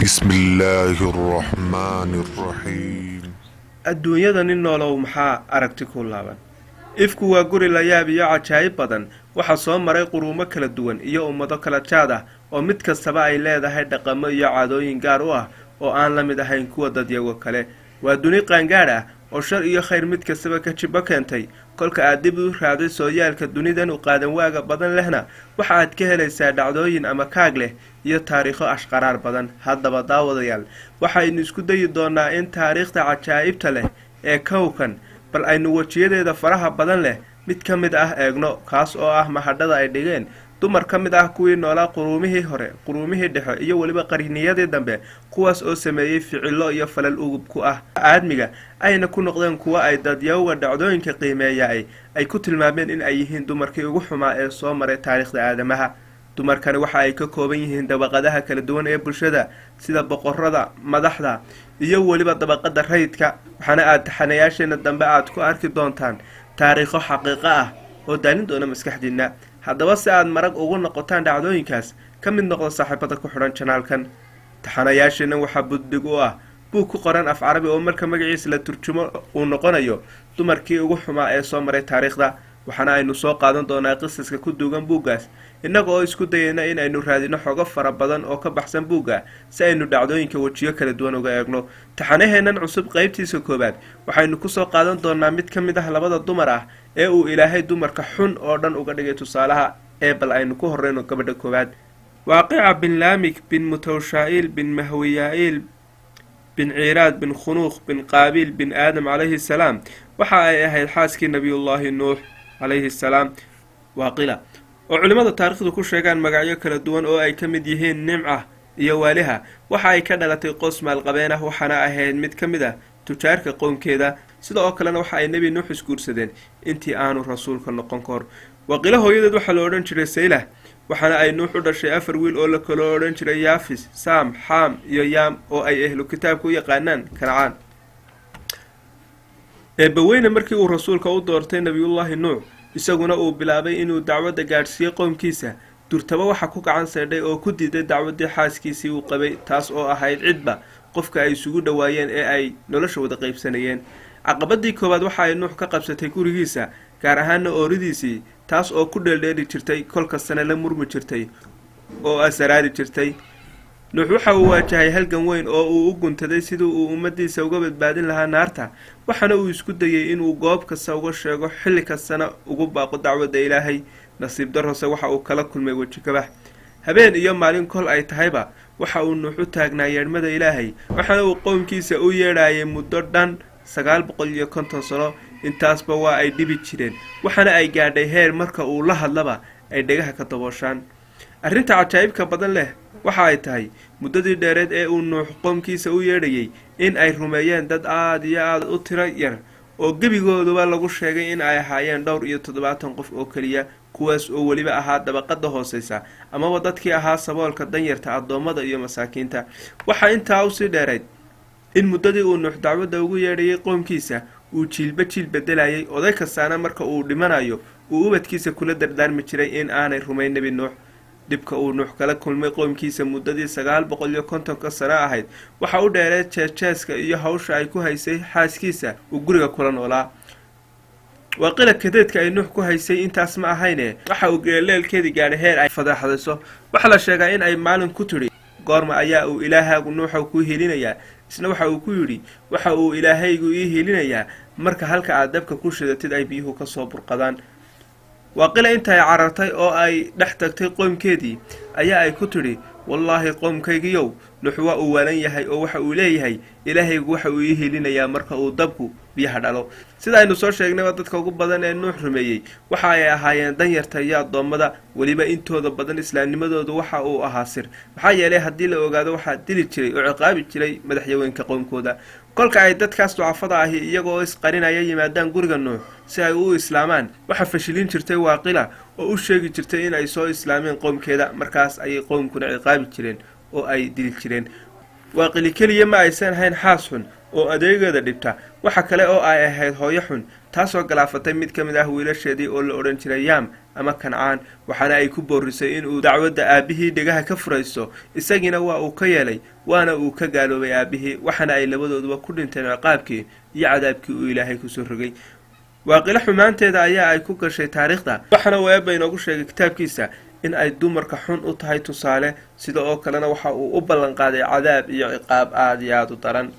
بسم الله الرحمن الرحيم. Adduunyada nin noolow, maxaa aragti ku laaban? Ifku waa guri la yaab iyo cajaa'ib badan. Waxaa soo maray quruumo kala duwan iyo ummado kala jaad ah, oo mid kastaba ay leedahay dhaqamo iyo caadooyin gaar u ah oo aan la mid ahayn kuwa dadyago kale. Waa duni qaangaadh ah oo shar iyo khayr mid kastaba ka jibbo keentay. Kolka aad dib u raacday sooyaalka dunidan u qaadan waaga badan lehna, waxa aad ka helaysaa dhacdooyin ama kaag leh iyo taariikho ashqaraar badan. Haddaba daawadayaal, waxaynu isku dayi doonaa in taariikhda cajaa'ibta leh ee kowkan bal aynu wejiyadeeda faraha badan leh mid ka mid ah eegno, kaas oo ah mahadhada ay dhigeen dumar ka mid ah kuwii noolaa quruumihii hore, quruumihii dhexe iyo weliba qarniyadii dambe, kuwaas oo sameeyey ficilo iyo falal ugub ku ah aadmiga, ayna ku noqdeen kuwo ay dadyowga dhacdooyinka qiimeeya ay ku tilmaameen in ay yihiin dumarkii ugu xumaa ee soo maray taariikhda aadamaha. Dumarkani waxa ay ka kooban yihiin dabaqadaha kala duwan ee bulshada, sida boqorada, madaxda iyo weliba dabaqada rayidka. Waxaana aad taxanayaasheena dambe aad ku arki doontaan taariikho xaqiiqo ah oo daalin doona maskaxdiina. Haddaba si aad marag ugu noqotaan dhacdooyinkaas, ka mid noqda saaxiibada ku xidhan janaalkan. Taxanayaasheena waxaa buddig u ah buug ku qoran af Carabi oo marka magaciisa la turjumo uu noqonayo "Dumarkii ugu xumaa ee soo maray taariikhda". Waxaana aynu soo qaadan doonaa qisaska ku duugan buuggaas, innaga oo isku dayayna in aynu raadino xogo fara badan oo ka baxsan buugga, si aynu dhacdooyinka wejiyo kala duwan uga eegno. Taxanaheennan cusub qaybtiisa koowaad waxaynu kusoo qaadan doonaa mid ka mid ah labada dumar ah ee uu Ilaahay dumarka xun oo dhan uga dhigay tusaalaha. Ee bal aynu ku horeyno gabadha koowaad, Waaqica bin Laamik bin Mutawshaa'il bin Mahwiyaa'il bin Ciiraad bin Khunuuq bin Qaabiil bin Aadam calayhi salaam. Waxa ay ahayd xaaskii Nabiyullaahi Nuux calayhi salaam. Waaqila, oo culimmada taariikhdu ku sheegaan magacyo kala duwan oo ay ka mid yihiin Nimca iyo Waaliha, waxa ay ka dhalatay qoys maalqabeen ah, waxaana ahayd mid ka mid ah tujaarka qoomkeeda. Sida oo kalena waxa ay Nebi Nuux isguursadeen intii aanu rasuulka noqon kahor. Waaqilo hooyadeed waxaa la odhan jiray Saylah, waxaana ay Nuux u dhashay afar wiil oo la kaloo odhan jiray Yaafis, Saam, Xaam iyo Yaam, oo ay ehlu kitaabka u yaqaanaan Kancaan. Eebbaweyne markii uu rasuulka u doortay Nebiyullaahi Nuux, isaguna uu bilaabay inuu dacwadda gaadhsiiyo qowmkiisa, durtaba waxa ku gacan saydhay oo ku diiday dacwaddii xaaskiisii uu qabay, taas oo ahayd cidba qofka ay isugu dhowaayeen ee ay nolosha wada qaybsanayeen. Caqabadii koowaad waxa ay Nuux ka qabsatay gurigiisa, gaar ahaana ooridiisii, taas oo ku dheeldheeli jirtay, kol kastana la murmi jirtay oo asaraari jirtay. Nuux waxa uu waajahay halgan weyn oo uu u guntaday sidii uu ummaddiisa uga badbaadin lahaa naarta, waxaana uu isku dayey inuu goob kasta uga sheego, xilli kastana ugu baaqo dacwadda Ilaahay. Nasiib darrose waxa uu kala kulmay weji kabax. Habeen iyo maalin kol ay tahayba waxa uu Nuux u taagnaa yeedhmada Ilaahay, waxaana uu qowmkiisa u yeedhayay muddo dhan 950 sano. Intaasba waa ay dhibi jireen, waxaana ay gaadhay heer marka uu la hadlaba ay dhegaha ka dabooshaan. Arrinta cajaa'ibka badan leh waxa ay tahay muddadii dheereed ee uu Nuux qoomkiisa u yeedhayay in ay rumeeyeen dad aada iyo aada u tiro yar, oo gebigooduba lagu sheegay in ay ahaayeen dhowr iyo 70 qof oo keliya, kuwaas oo weliba ahaa dabaqada hooseysa amaba dadkii ahaa saboolka, danyarta, addoommada iyo masaakiinta. Waxaa intaa usii dheerayd in muddadii uu Nuux dacwadda ugu yeedhayay qoomkiisa uu jiilba jiil bedelayay, oday kastaana marka uu dhimanayo uu ubadkiisa kula dardaarmi jiray in aanay rumayn Nebi Nuux. Dhibka uu Nuux kala kulmay qoomkiisa muddadii 950-ka sano ahayd waxa u dheereed jeesjeeska iyo hawsha ay ku haysay xaaskiisa uu guriga kula noolaa. Waaqila kadeedka ay Nuux ku haysay intaas ma ahayne, waxa uu geeleelkeedii gaadhay heer ay fadeexadayso. Waxaa la sheegaa in ay maalin ku tidhi: "Goorma ayaa uu Ilaahaagu, Nuuxa, kuu helinayaa?" Isna waxa uu ku yidhi: "Waxa uu Ilaahaygu ii helinayaa marka halka aad dabka ku shidatid ay biyuhu ka soo burqadaan." Waaqila intaay carartay oo ay dhex tagtay qoomkeedii ayaa ay ku tidhi: "Wallaahi qoomkaygiyow, Nuux waa uu waalan yahay, oo waxa uu leeyahay Ilaahaygu waxa uu ii helinayaa marka uu dabku biyaha dhalo." Sida aynu soo sheegnayba, dadka ugu badan ee Nuux rumeeyey waxa ay ahaayeen danyarta iyo addoommada. Weliba intooda badan islaamnimadoodu waxa uu ahaa sir, maxaa yeelay haddii la ogaado waxaa dili jiray oo ciqaabi jiray madaxyaweenka qowmkooda. Kolka ay dadkaas ducafada ahi iyaga oo isqarinaya yimaadaan guriga Nuux si ay u islaamaan, waxaa fashilin jirtay Waaqila oo u sheegi jirtay in ay soo islaameen qoomkeeda. Markaas ayay qowmkuna ciqaabi jireen oo ay dili jireen. Waaqili keliya ma aysan ahayn xaas xun oo adeegeeda dhibta, waxa kale oo ay ahayd hooyo xun. Taasoo galaafatay mid ka mid ah wiilasheedii oo la odhan jiray Yaam ama Kancaan. Waxaana ay ku boorisay inuu dacwadda aabbihii dhegaha ka furayso. Isagiina waa uu ka yeelay, waana uu ka gaaloobay aabbihii, waxaana ay labadooduba ku dhinteen ciqaabkii iyo cadaabkii uu Ilaahay kusoo rogay. Waaqilo xumaanteeda ayaa ay ku gashay taariikhda, waxaana uu Eebba inoogu sheegay kitaabkiisa in ay dumarka xun u tahay tusaale. Sida oo kalena waxa uu u ballanqaaday cadaab iyo ciqaab aada iyo aada u daran.